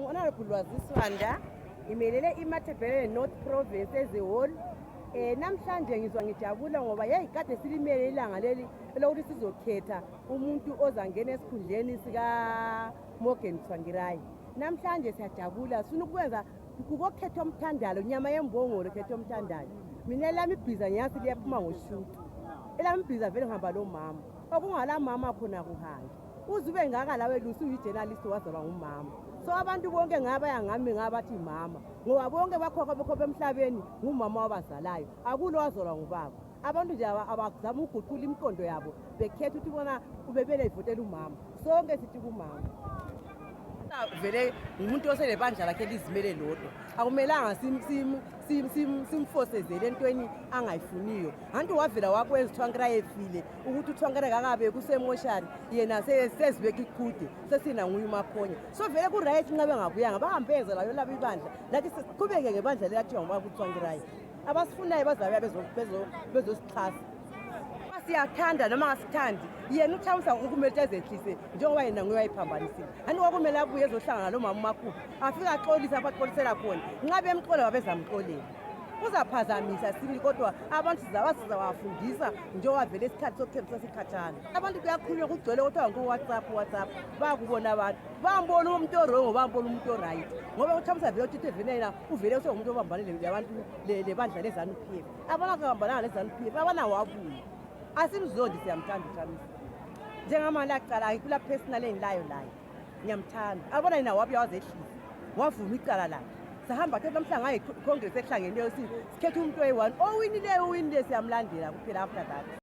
Honorable Waziswanda imelele iMatabele North Province as a whole. Namhlanje ngizwa ngijabula ngoba yayikade silimele ilanga leli lokuthi sizokhetha umuntu ozangena esikhundleni sika Morgan Tsvangirai. Namhlanje siyajabula sifuna ukwenza ukukhetha umthandalo nyama yembongolo khetha umthandalo. Mina lami ibhiza nyasi liyaphuma ngoshuti. Elami ibhiza vele ngihamba lo mama. Okungala mama khona kuhanga. Uzube ngaka lawe lusu uyi-journalist wazalwa ngumama. So abantu bonke ngabaya ngami ngabathi mama. Ngoba bonke bakhokha bekhopha emhlabeni ngumama wabazalayo. Akulo wazalwa ngubaba. Abantu nje abazama uguqula imiqondo yabo bekhetha ukuthi bona ubebele ivotela umama. Sonke sithi kumama. Vele umuntu osele bandla lakhe lizimele lodwa akumelanga simfosezele entweni angayifuniyo. Antu wavela wakwenza uTsvangirai efile ukuthi uTsvangirai akabe kusemoshari yena sezibeka ikhude sesina nguye uMakhonya. So vele ku right ncabe ngabuyanga bahambeze layo labo ibandla lathi siqhubeke ngebandla leyathiwa ngoba kuTsvangirai abasifunayo bazabe bezosixhasa. Siyathanda noma ngasithandi yena uThamsa ukumele ezehlise njengoba yena nguye wayiphambanisile. Ani kwakumele abuye ezohlangana lo mama uMakhulu afika axolisa abaxolisela khona nqabe emxola babezamxolela uzaphazamisa sibili kodwa abantu sizawafundisa njengoba vele isikhathi sokuthembisa sikhatshana. Abantu kuyakhulunywa kugcwele kodwa ngo-WhatsApp bayakubona abantu bambona umuntu orongo bambona umuntu oright ngoba uThamsa vele uthi venena uvele usengumuntu obambanile labantu lebandla leZANU-PF abanakubambananga leZANU-PF abanawabuye. Asimzondi siyamthanda uThamisa. Njengamanje aqala ikula personal engilayo ngiyamthanda. Abona yena wabuya wazehlisa. Wavuma icala lakhe. Sahamba ke namhlanje ngayi Congress ehlangeneyo sikhetha umuntu oyi-1 owinileyo siyamlandela kuphela after that.